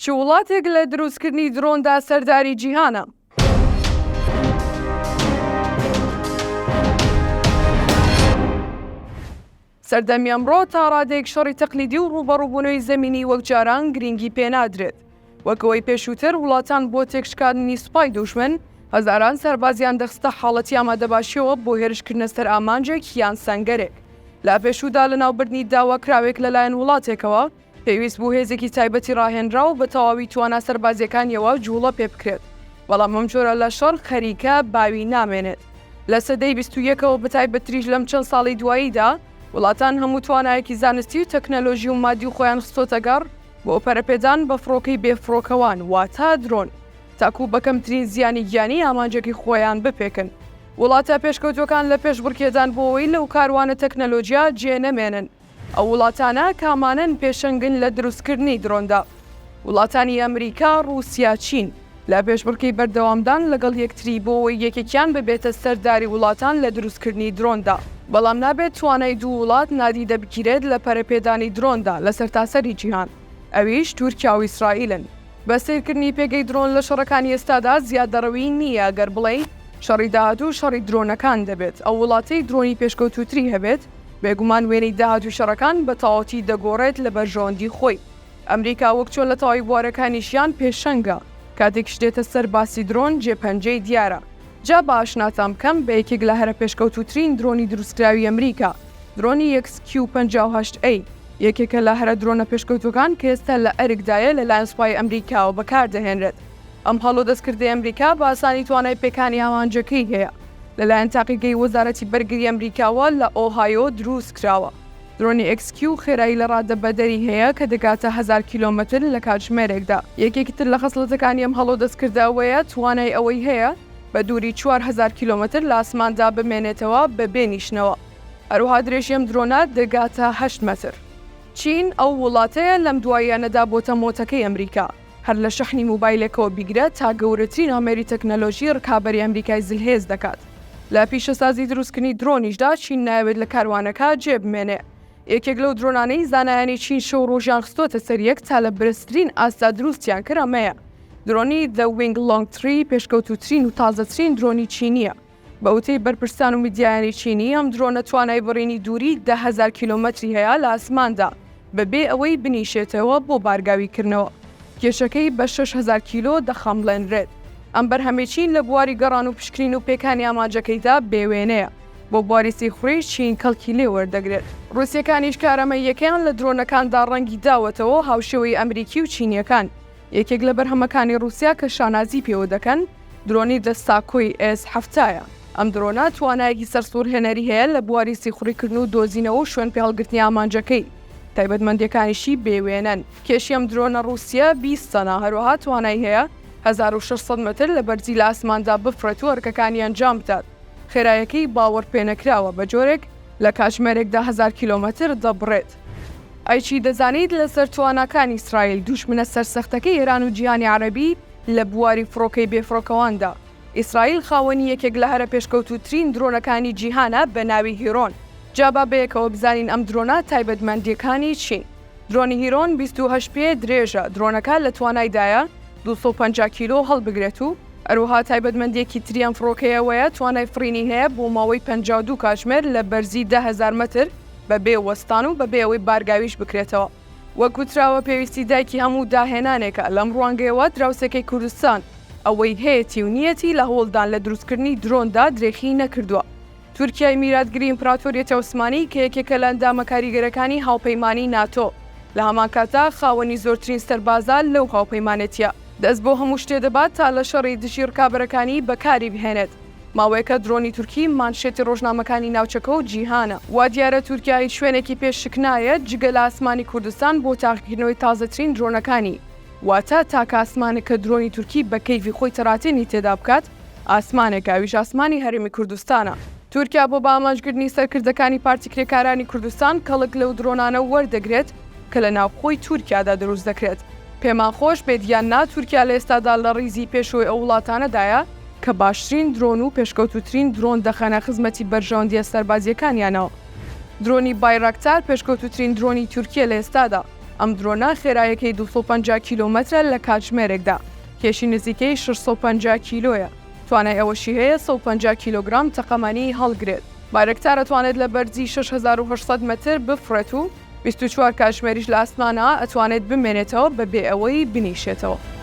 چ وڵاتێک لە دروستکردنی درۆندا سەرداری جیهانە؟ سەردەمی ئەمڕۆ تا ڕادەیەک شەڕی تەقلیدی و ڕووبەڕووبوونەوەی زەمینی وەک جاران گرینگی پێ نادرێت. وەک ئەوەی پێشووتر وڵاتان بۆ تێکشکاندنی سوپای دوژمن، هەزاران سەربازیان دەخستە حاڵەتی ئامادەباشییەوە بۆ هێرشکردنە سەر ئامانجێک یان سەنگەرێک. لە پێشوودا لەناوبردنی داواکراوێک لەلایەن وڵاتێکەوە، پێویست بوو هێزێکی تایبەتی ڕاهێنراو بە تەواوی توانا سەربازییەکانیەوە جووڵە پێ بکرێت، بەڵام ئەم جۆرە لە شەڕ خەریکە باوی نامێنێت. لە سەدەی 21ەوە بەتایبەتتریش لەم چەند ساڵەی دواییدا، وڵاتان هەموو توانایەکی زانستی و تەکنەلۆژی و مادی خۆیان خستۆتە گەڕ بۆ پەرەپێدان بە فڕۆکەی بێفڕۆکەوان واتە درۆن، تاکوو بە کەمترین زیانی گیانی ئامانجەکەی خۆیان بپێکن. وڵاتە پێشکەوتووەکان لە پێشبڕکێدان بۆ ئەوەی لەو کاروانە تەکنەلۆژیا جێ نەمێنن. ئەو وڵاتانە کامانەن پێشەنگن لە دروستکردنی درۆندا؟ وڵاتانی ئەمریکا، ڕووسیا، چین لە پێشبڕکێی بەردەوامدان لەگەڵ یەکتری بۆ ئەوەی یەکێکیان ببێتە سەرداری وڵاتان لە دروستکردنی درۆندا. بەڵام نابێت توانای دوو وڵات نادیدە بگیرێت لە پەرەپێدانی درۆندا لە سەرتاسەری جیهان، ئەویش تورکیا و ئیسرائیلن. بە سەیرکردنی پێگەی درۆن لە شەڕەکانی ئێستادا زیادەڕەوی نییە گەر بڵێین شەڕی داهاتوو شەڕی درۆنەکان دەبێت، ئەو وڵاتەی درۆنی پێشکەوتووتری هەبێت بێگومان وێنەی داهاتووی شەڕەکان بە تەواوەتی دەگۆڕێت لە بەرژەوەندی خۆی. ئەمریکا وەک چۆن لە تەواوی بوارەکانی ژیان پێشەنگە، کاتێکیش دێتە سەر باسی درۆن جێ پەنجەی دیارە. جا با ئاشناتان بکەم بە یەکێک لە هەرە پێشکەوتووترین درۆنی دروستکراوی ئەمریکا، درۆنی XQ-58 A، یەکێکە لە هەرە درۆنە پێشکەوتووەکان کە ئێستا لە ئەرکدایە لەلایەن سوپای ئەمریکاوە بەکاردەهێنرێت. ئەم هەڵۆ دەستکردەی ئەمریکا بە ئاسانی توانای پێکانی ئامانجەکەی هەیە. لەلایەن تاقیگەی وەزارەتی بەرگری ئەمریکاوە لە ئۆهایۆ دروست کراوە. درۆنی XQ خێرایی لە ڕادەبەدەری هەیە کە دەگاتە 1000 کیلۆمەتر لە کاتژمێرێکدا. یەکێکی تر لە خەسڵەتەکانی ئەم هەڵۆ دەستکردە ئەوەیە توانای ئەوەی هەیە بە دووری 4000 کیلۆمەتر لە ئاسماندا بمێنێتەوە بەبێ نیشتنەوە. هەروەها درێژی ئەم درۆنە دەگاتە هەشت مەتر. چین ئەو وڵاتەیە لەم دواییانەدا بۆتە مۆتەکەی ئەمریکا. هەر لە شەحنی موبایلێکەوە بیگرە تا گەورەترین ئامێری تەکنەلۆژی ڕکابەری ئەمریکای زلهێز دەکات. لە پیشەسازی دروستکردنی درۆنیشدا چین نایەوێت لە کاروانەکە جێ بمێنێ. یەکێک لەو درۆنانەی زانایانی چین شەو ڕۆژیان خستۆتە سەر یەک تا لە بەرزترین ئاستدا دروستیان کرد ئەمەیە. درۆنی The Wing Loong Three پێشکەوتووترین و تازەترین درۆنی چینییە. بە وتەی بەرپرسان و میدیایانی چینی، ئەم درۆنە توانای بڕینی دووری 10,000 کیلۆمەتری هەیە لە ئاسماندا بەبێ ئەوەی بنیشێتەوە بۆ بارگاویکردنەوە. کێشەکەی بە 6,000 کیلۆ دەخەمڵێنرێت. ئەم بەرهەمەی چین لە بواری گەڕان و پشکنین و پێکانی ئامانجەکەیدا بێوێنەیە. بۆ بواری سیخوڕی چین کەڵکی لێ وەردەگرێت. ڕووسییەکانیش کارامەییەکەیان لە درۆنەکاندا ڕەنگی داوەتەوە هاوشێوەی ئەمریکی و چینییەکان. یەکێک لە بەرهەمەکانی ڕووسیا کە شانازی پێوە دەکەن، درۆنی The Sukhoi S حەفتایە. ئەم درۆنە توانایەکی سەرسوڕهێنەری هەیە لە بواری سیخوڕیکردن و دۆزینەوە و شوێنپێهەڵگرتنی ئامانجەکەی، تایبەتمەندییەکانیشی بێ وێنەن. کێشی ئەم درۆنە ڕووسییە 20 تەنە، هەروەها توانای هەیە 1600 مەتر لە بەرزی لە ئاسماندا بفڕێت و ئەرکەکانی ئەنجام بدات. خێرایەکەی باوەڕپێنەکراوە، بە جۆرێک لە کاتژمێرێکدا هەزار کیلۆمەتر دەبڕێت. ئەی چی دەزانیت لەسەر تواناکانی ئیسرائیل، دوژمنە سەرسەختەکەی ئێران و جیهانی عەرەبی لە بواری فڕۆکەی بێفڕۆکەواندا؟ ئیسرائیل خاوەنی یەکێک لە هەرە پێشکەوتووترین درۆنەکانی جیهانە بە ناوی هیرۆن. جا با بەیەکەوە بزانین ئەم درۆنە تایبەتمەندییەکانی چین. درۆنی هیرۆن 28 پێ درێژە، درۆنەکە لە توانایدایە 250 کیلۆ هەڵبگرێت و هەروەها تایبەتمەندییەکی تری ئەم فڕۆکەیە ئەوەیە توانای فڕینی هەیە بۆ ماوەی 52 کاتژمێر لە بەرزی 10,000 مەتر بەبێ وەستان و بەبێ ئەوەی بارگاویش بکرێتەوە. وەک وتراوە پێویستی دایکی هەموو داهێنانێکە، لەم ڕوانگەیەوە دراوسێکەی کوردستان ئەوەی هەیەتی و نییەتی لە هەوڵدان لە دروستکردنی درۆندا درێخی نەکردووە. تورکیای میراتگری ئیمپراتۆریەتی عوسمانی کە یەکێکە لە ئەندامە کاریگەرەکانی هاوپەیمانی ناتۆ، لە هەمانکاتدا خاوەنی زۆرترین سەربازە لەو هاوپەیمانێتیە، دەست بۆ هەموو شتێ دەبات تا لە شەڕی دژی ڕکابەرەکانی بەکاری بهێنێت. ماوەیەکە درۆنی تورکی مانشێتی ڕۆژنامەکانی ناوچەکە و جیهانە. وا دیارە تورکیا هیچ شوێنێکی پێ شک نایەت جگە لە ئاسمانی کوردستان بۆ تاقیکردنەوەی تازەترین درۆنەکانی، واتە تاکە ئاسمانێک کە درۆنی تورکی بە کەیفی خۆی تەراتێنی تێدا بکات ئاسمانێکە ئەویش ئاسمانی هەرێمی کوردستانە. تورکیا بۆ بەئامانجگرتنی سەرکردەکانی پارتی کرێکارانی کوردستان کەڵک لەو درۆنانە وەردەگرێت کە لە ناوخۆی تورکیادا دروست دەکرێت. پێمان خۆش بێت یان نا تورکیا لە ئێستادا لە ڕیزی پێشەوەی ئەو وڵاتانەدایە کە باشترین درۆن و پێشکەوتووترین درۆن دەخەنە خزمەتی بەرژەوەندییە سەربازییەکانیانەوە. درۆنی بایراکتار پێشکەوتووترین درۆنی تورکییە لە ئێستادا. ئەم درۆنە خێرایەکەی 250 کیلۆمەترە لە کاتژمێرێکدا، کێشی نزیکەی 650 کیلۆیە، توانای ئەوەشی هەیە 150 کیلۆگرام تەقەمەنی هەڵگرێت. بایرەکتار ئەتوانێت لە بەرزی 6800 مەتر بفڕێت و 24 کاتژمێریش لە ئاسمانا ئەتوانێت بمێنێتەوە بەبێ ئەوەی بنیشێتەوە.